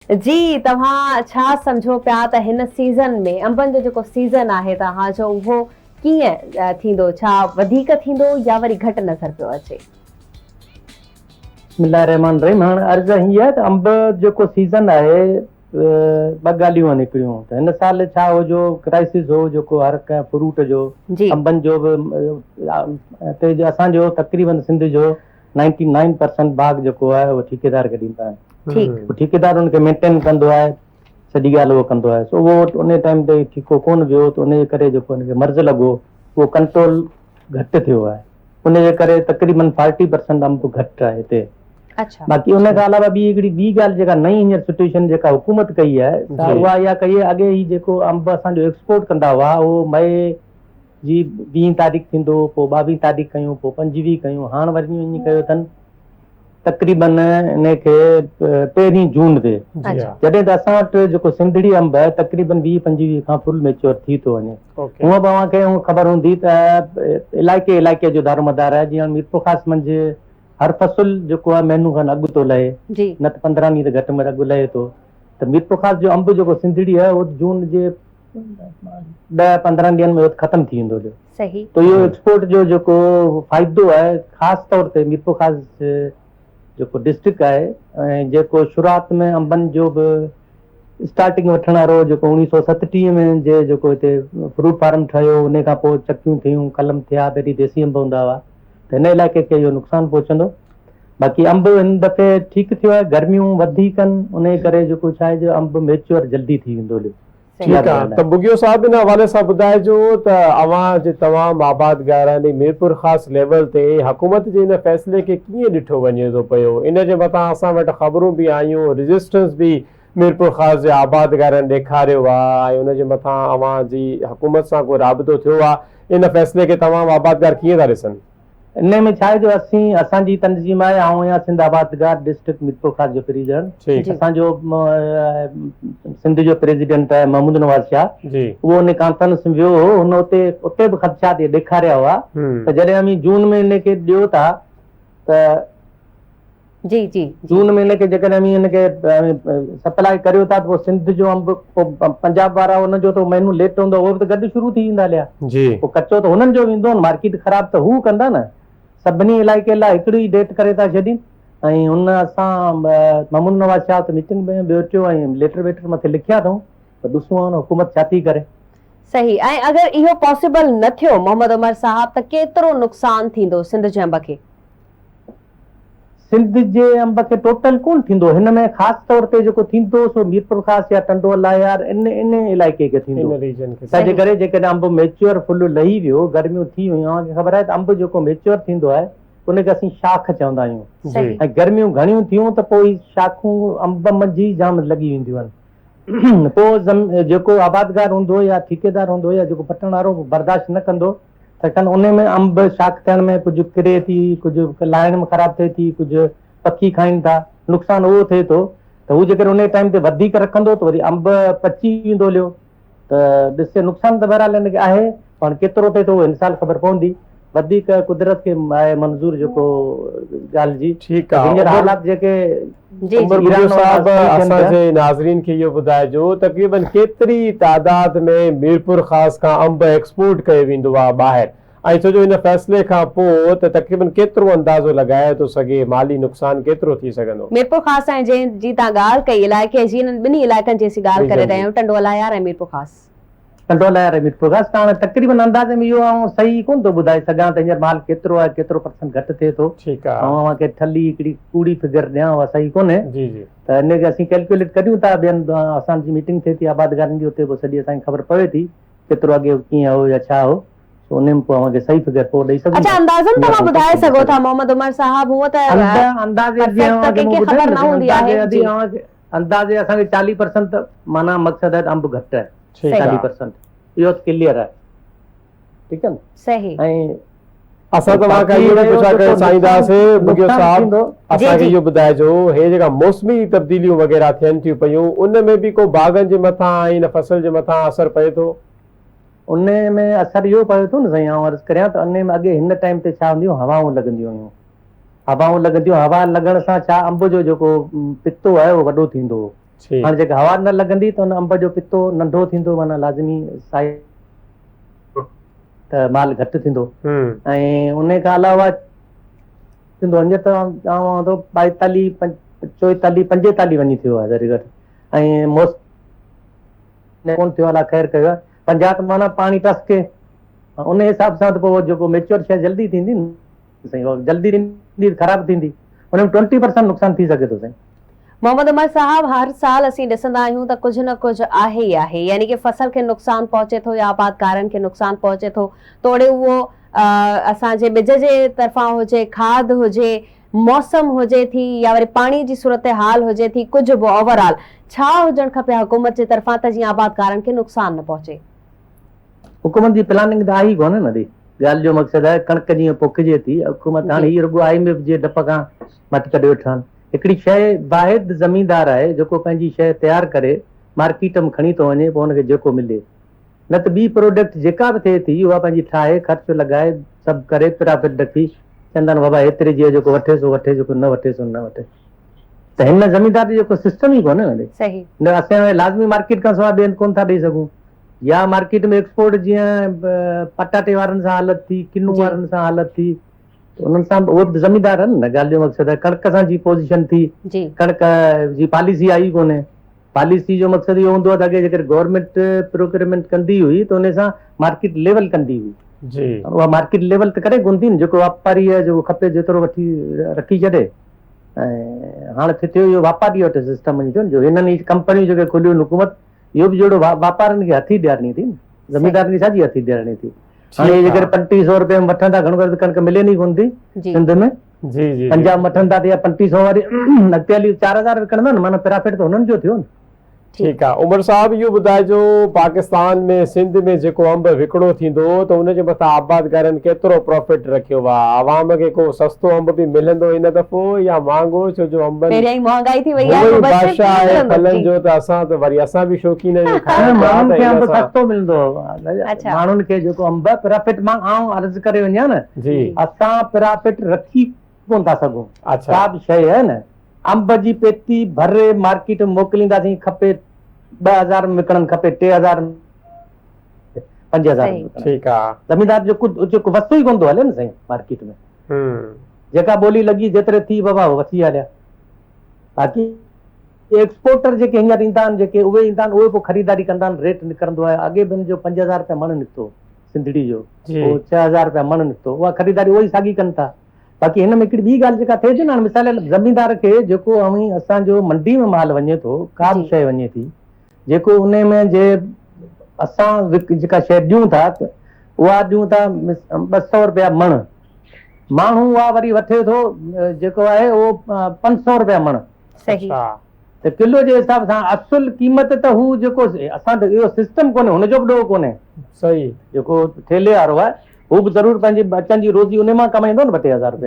جي توهان ڇا سمجهو پيا ته هن سيزن ۾ انبن جو جيڪو سيزن آهي توهان جو اهو ڪيئن ٿيندو ڇا وڌيڪ ٿيندو يا وري گهٽ نظر پيو اچي. بسم الله الرحمٰن الرحيم هاڻ عرض هي آهي ته انب جيڪو سيزن آهي ٻه ڳالهيون آهن هڪڙيون ته هن سال ڇا هو جو ڪرائسس هو جيڪو هر ڪنهن فروٽ جو انبن جو به هتي اسان جو تقريبن سنڌ جو نائنٽي نائن پرسنٽ باغ جيڪو آهي اهو ٺيڪيدار کي ڏيندا آهن پوء ٺيڪيدار ان کي مينٽين ڪندو آهي سڄي ڳالهه اهو ڪندو آهي سو اهو ان ٽائيم تي ٺيڪو ڪون ويو ته ان جي ڪري جيڪو ان کي مرض لڳو اهو ڪنٽرول گهٽ ٿيو آهي ان جي ڪري تقريبن فارٽي پرسنٽ انب گهٽ آهي هتي باقي ان کان علاوه ٻي هڪڙي ٻي ڳالهه جيڪا نئين هينئر سچويشن جيڪا حڪومت ڪئي آهي سا اها اها ڪئي آهي اڳي هي جيڪو انب اسان جو ايڪسپورٽ ڪندا هئا اهو مئي جي ويهين تاريخ ٿيندو هو، پوء ٻاويهين تاريخ ڪيون، پوء پنجويهه ڪيون، هاڻ وري وڃي ڪيو اٿن تقريبن انهي کي پهرين جون تي، جڏهن ته اسان وٽ جيڪو سنڌڙي انب آهي تقريبن ويهه پنجويهه کان فل ميچوئر ٿي ٿو وڃي. هونء به اوهان کي هونء خبر هوندي ته علائقي علائقي جو دارومدار آهي، جيئن ميرپورخاص منجهه هر فصل جيڪو آهي مهينو کن اڳ ٿو لهي، نه ته پندرهن ڏينهن ته گهٽ ۾ گهٽ اڳ لهي ٿو، ته ميرپورخاص جو انب جيڪو سنڌڙي آهي اهو جون جي ڏهه 15 ڏينهن ۾ ختم ٿي ويندو هليو. صحيح. ته اهو ايڪسپورٽ جو جيڪو فائدو آهي خاص طور تي ميرپورخاص جيڪو ڊسٽرڪٽ آهي ۽ جيڪو شروعات ۾ انبن جو به اسٽارٽنگ وٺڻ وارو جيڪو 1937 ۾ جي جيڪو هتي فروٽ فارم ٺهيو ان کان پوء چڪيون ٿيون قلم ٿيا پهرين ديسي انب هوندا هئا ته هن علائقي کي اهو نقصان پهچندو باقي انب هن دفعي ٺيڪ ٿيو آهي گرميون وڌيڪ آهن ان ڪري جيڪو ڇا آهي جو انب ميچوئر جلدي ٿي ويندو هليو. ٺيڪ آ ته ٻگهيو صاحب ان حوالي سان ٻڌائجو ته اوهان جي تمام آبادگارن ۽ ميرپورخاص ليول تي حڪومت جي ان فيصلي کي ڪيئن ڏٺو وڃي ٿو پيو ان جي مٿان اسان وٽ خبرون به آيون ريزسٽنس به ميرپورخاص جي آبادگارن ڏيکاريو آ ۽ ان جي مٿان اوهان جي حڪومت سان ڪو رابطو ٿيو آ ان فيصلي کي تمام آبادگار ڪيئن ٿا ڏسن. انهي ۾ ڇا آهي جو اسين اسان جي تنظيم آهي آئون آهيان سنڌ آبادگار ڊسٽرڪٽ ميرپورخاص جو پريزيڊنٽ اسان جو سنڌ جو پريزيڊنٽ آهي محمود نواز شاهه اهو ان ڪانفرنس ۾ ويو هو هن اتي اتي به خدشات اهي ڏيکاريا هئا ته جڏهن اوهين جون ۾ ان کي ڏيو ٿا ته جي جي جون ۾ ان کي جيڪڏهن اوهين ان کي سپلاء ڪريو ٿا ته پوء سنڌ جو انب پوء پنجاب وارا ان جو ته مهينو ليٽ هوندو اهو به ته گڏ شروع ٿي ويندا هليا جي پوء ڪچو ته هنن جو ويندو نه مارڪيٽ خراب ته هو ڪندا نه سڀني علائقي لاء هڪڙي ئي ڊيٽ ڪري ٿا ڇڏين ۽ هن اسان محمود نواز شاهه ته ميٽنگ ۾ به اچيو ۽ ليٽر ويٽر مٿي لکيا اٿئون ته ڏسون هاڻ حڪومت ڇا ٿي ڪري. صحيح ۽ اگر اهو پاسيبل نه ٿيو محمد عمر صاحب ته ڪيترو نقصان ٿيندو سنڌ جي انب کي؟ سنڌ جي انب کي ٽوٽل ڪونه ٿيندو هن ۾ خاص طور تي جيڪو ٿيندو سو ميرپورخاص يا ٽنڊو الهيار ان ان علائقي کي ٿيندو تنهن جي ڪري جيڪڏهن انب ميچوئر ڦل لهي ويو گرميون ٿي ويون اوهان کي خبر آهي ته انب جيڪو ميچوئر ٿيندو آهي ان کي اسين شاخ چوندا آهيون ۽ گرميون گهڻيون ٿيون ته پوء هي شاخون انب منجهه ئي جام لڳي وينديون آهن پوء جيڪو آبادگار هوندو يا ٺيڪيدار هوندو يا جيڪو پٽڻ وارو برداشت نه ڪندو ڇاڪاڻ انهي ۾ انب شاخ ٿيڻ ۾ ڪجهه ڪري ٿي، ڪجهه لاهڻ ۾ خراب ٿئي ٿي، ڪجهه پکي کائين ٿا، نقصان اهو ٿئي ٿو ته هو جيڪڏهن انهي ٽائيم تي وڌيڪ رکندو ته وري انب پچي ويندو هليو ته ڏسجي نقصان ته بهرحال هن کي آهي پر هاڻي ڪيترو ٿئي ٿو اهو هن سال خبر پوندي وڌيڪ قدرت کي آهي منظور جيڪو ڳالهه جي ٺيڪ آ هينئر حالات جيڪي جي جي. عمر ٻگهيو صاحب اسان جي ناظرين کي اهو ٻڌائجو تقريبن ڪيتري تعداد ۾ ميرپورخاص کان انب ايڪسپورٽ ڪيو ويندو آهي ٻاهر ۽ ڇو جو ان فيصلي کان پوء ته تقريبن ڪيترو اندازو لڳايو ٿو سگهي مالي نقصان ڪيترو ٿي سگهندو. ميرپورخاص ۽ جنهن جي تان ڳالهه ڪئي علائقي جي انهن ٻنهي علائقن جي اسين ڳالهه ڪري رهيا آهيون ٽنڊو الهيار ۽ ميرپورخاص. ٽنڊو الهيار ۽ ميرپورخاص ته هاڻي تقريبن اندازي ۾ اهو آئون صحيح ڪونه ٿو ٻڌائي سگهان ته هينئر مال ڪيترو آهي ڪيترو پرسنٽ گهٽ ٿئي ٿو. ٺيڪ آ. آئون اوهان کي ٺلهي هڪڙي ڪوڙي فگر ڏيان اها صحيح ڪونهي. جي جي. ته ان کي اسين ڪيلڪيوليٽ ڪريون ٿا ٻين اسان جي ميٽنگ ٿئي ٿي آبادگارن جي اتي پوء سڄي اسان کي خبر پوي ٿي ڪيترو اڳي ڪيئن هو يا ڇا هو سو انهي ۾ پوء اوهان کي صحيح فگر پوء ڏئي سگهون اڇا ٿا. اندازن هينئر توهان آئون ٻڌائي ڪونه ٿو سگهو ٿا سگهان. محمد عمر صاحب هونء ته اندازي جيئن پرفيڪٽ ته اوهان کي ڪنهن مون کي ٻڌايو خبر نه نه سائين هوندي اندازي آهي ادي جي. اوهان کي اندازي اسان کي 40 پرسنٽ ته معنيٰ مقصد آهي ته انب گهٽ آهي. ٺيڪ 40 آ. پرسنٽ اهو ته ڪليئر آهي ٺيڪ آهي نه صحيح. ۽ اسان توهان کان باقي اهو به رهيو پڇا جيڪو ڪرڻ نقصان چاهينداسين بگيو نقصان صاحب ٿيندو جي اسان کي جي. اهو ٻڌائجو هي جيڪا موسمي تبديليون وغيره ٿين ٿيون پيون ان ۾ به ڪو باغن جي مٿان ۽ ان فصل جي مٿان اثر پئي ٿو؟ انهي ۾ اثر اهو پوي ٿو نه سائين آئون عرض ڪريان ته انهي ۾ اڳي هن ٽائيم تي ڇا هونديون هوائون لڳنديون هيون هوائون لڳنديون هوا لڳڻ سان ڇا انب جو جيڪو پتو آهي اهو وڏو ٿيندو هو. هاڻي جيڪا هوا نه لڳندي ته ان انب جو پتو ننڍو ٿيندو معنيٰ لازمي سائي ته مال گهٽ ٿيندو ۽ ان کان علاوه ٿيندو هينئر ته چوان ٿو 42 44 45 وڃي ٿيو آهي ذري گهٽ ۽ موسم ڪونه ٿيو الله خير ڪيو آهي 50 ته معنيٰ پاڻي ٽسڪي ان حساب سان ته پوء جيڪو ميچوئر شيء جلدي ٿيندي نه سائين اها جلدي ٿيندي خراب ٿيندي ان ۾ ٽوئنٽي پرسنٽ نقصان ٿي سگهي ٿو سائين. محمد عمر صاحب هر سال اسين ڏسندا آهيون ته ڪجهه نه ڪجهه آهي ئي آهي يعني ڪي فصل کي نقصان پهچي ٿو يا آبادگارن کي نقصان پهچي ٿو توڙي اهو اسان جي ٻج جي طرفان هجي کاڌ هجي موسم هجي ٿي يا وري پاڻي جي صورتحال هجي ٿي ڪجهه به اوور آل ڇا هجڻ کپي حڪومت جي طرفان ته جيئن آبادگارن کي نقصان نه پهچي. حڪومت جي پلاننگ ته آهي ئي ڪونه نه ڏي. ڳالهه جو مقصد آهي ڪڻڪ جيئن پوکجي ٿي حڪومت هاڻي هي رڳو I M F جي ڊپ کان مٽ ڪڍي ويٺا آهن. هڪڙي شيء واحد زميندار آهي جيڪو پنهنجي شيء تيار ڪري مارڪيٽ م کڻي ٿو وڃي پوء ان کي جيڪو ملي نه ته ٻي پروڊڪٽ جيڪا به ٿئي ٿي اها پنهنجي ٺاهي خرچ لڳائي سڀ ڪري پرافٽ رکي چوندا آهن بابا هيتري جي جيڪو وٺي سو وٺي جيڪو نه وٺي سو نه وٺي ته هن زميندار جو جيڪو سسٽم ئي ڪونهي نه ڏي نه اسان لازمي مارڪيٽ کان سواء ٻئي هنڌ ڪونه ٿا ڏئي سگهون. يا مارڪيٽ ۾ ايڪسپورٽ جيئن پٽاٽي وارن سان حالت ٿي ڪنو وارن سان حالت ٿي ته انهن سان به اهي به زميندار آهن نه ڳالهه جو مقصد آهي ڪڻڪ سان جي پوزيشن ٿي ڪڻڪ جي پاليسي آئي ڪونهي پاليسي جو مقصد اهو هوندو آهي ته اڳي جيڪر گورنمينٽ پروڪيورمينٽ ڪندي هئي ته ان سان مارڪيٽ ليول ڪندي هئي جي اها مارڪيٽ ليول ته ڪڏهن ڪونه ٿي نه جيڪو واپاري آهي جيڪو کپي جيترو وٺي رکي ڇڏي ۽ هاڻ ٿيو اهو واپاري وٽ سسٽم وڃي ٿيو جو هنن هي ڪمپنيون جيڪي کوليون حڪومت اهو به جهڙو واپارين کي هٿي ڏيارڻي ٿي نه زميندارن کي ڇا جي هٿي ڏيارڻي ٿي هاڻي جيڪڏهن 35 سو روپيه ۾ وٺن ٿا گهڻو ڪري ته ڪڻڪ ملي ئي ڪونه ٿي سنڌ ۾ جي جي پنجاب وٺن ٿا ته اها 35 سو واري اڳتي هلي 4000 وڪڻندا نه معنيٰ پرافٽ ته هنن جو ٿيو نه. ٺيڪ آ عمر صاحب اهو ٻڌائجو پاڪستان ۾ سنڌ ۾ جيڪو انب وڪڻو ٿيندو ته ان جي مٿان آبادگارن ڪيترو پرافٽ رکيو آ عوام کي ڪو سستو انب به ملندو هن دفعو يا مهانگو ڇو جو انبن پهريان ئي مهانگائي ٿي وئي آهي هونئن ئي بادشاهه آهي ڦلن جو ته اسان ته وري اسان به شوقين آهيون کائڻ جا ماڻهن کي انب سستو ملندو ماڻهن کي جيڪو انب پرافٽ مان آئون عرض ڪري وڃان نه اسان پرافٽ رکي ڪون ٿا سگهون ڪا به شيء آهي نه انب جي پيتي ڀري مارڪيٽ ۾ موڪلينداسين کپي 2000 ۾ وڪڻن کپي 3000 5000 ۾ وڪڻن ٺيڪ آ زميندار جو جيڪو وس ئي ڪون ٿو هلي نه سائين مارڪيٽ ۾ جيڪا ٻولي لڳي جيتري ٿي بابا اهو وٺي هليا. باقي ايڪسپورٽر جيڪي هينئر ايندا آهن جيڪي اهي ايندا آهن اهي پوء خريداري ڪندا آهن ريٽ نڪرندو آهي اڳي به هن جو 5000 رپيا مڻ نڪتو سنڌڙي جو پوء 6000 رپيا مڻ نڪتو اها خريداري اهي ئي ساڳي ڪن ٿا باقي هن ۾ هڪڙي ٻي ڳالهه جيڪا ٿئي ٿي نه هاڻي مثال زميندار کي جيڪو اوهين اسان جو منڊي ۾ مال وڃي ٿو ڪا به شيء وڃي ٿي جيڪو انهي ۾ جي اسان جيڪا شيء ڏيون ٿا اها ڏيون ٿا 200 رپيا مڻ ماڻهو اها وري وٺي ٿو جيڪو آهي اهو 500 رپيا مڻ. صحيح. ته ڪلو جي حساب سان اصل قيمت ته هو جيڪو اسان وٽ اهو سسٽم ڪونهي هن جو به ڏوهه ڪونهي. صحيح. جيڪو ٺيلي وارو آهي هو به ضرور پنهنجي ٻچن جي روزي انهي مان ڪمائيندو نه ٻه ٽي هزار رپيا.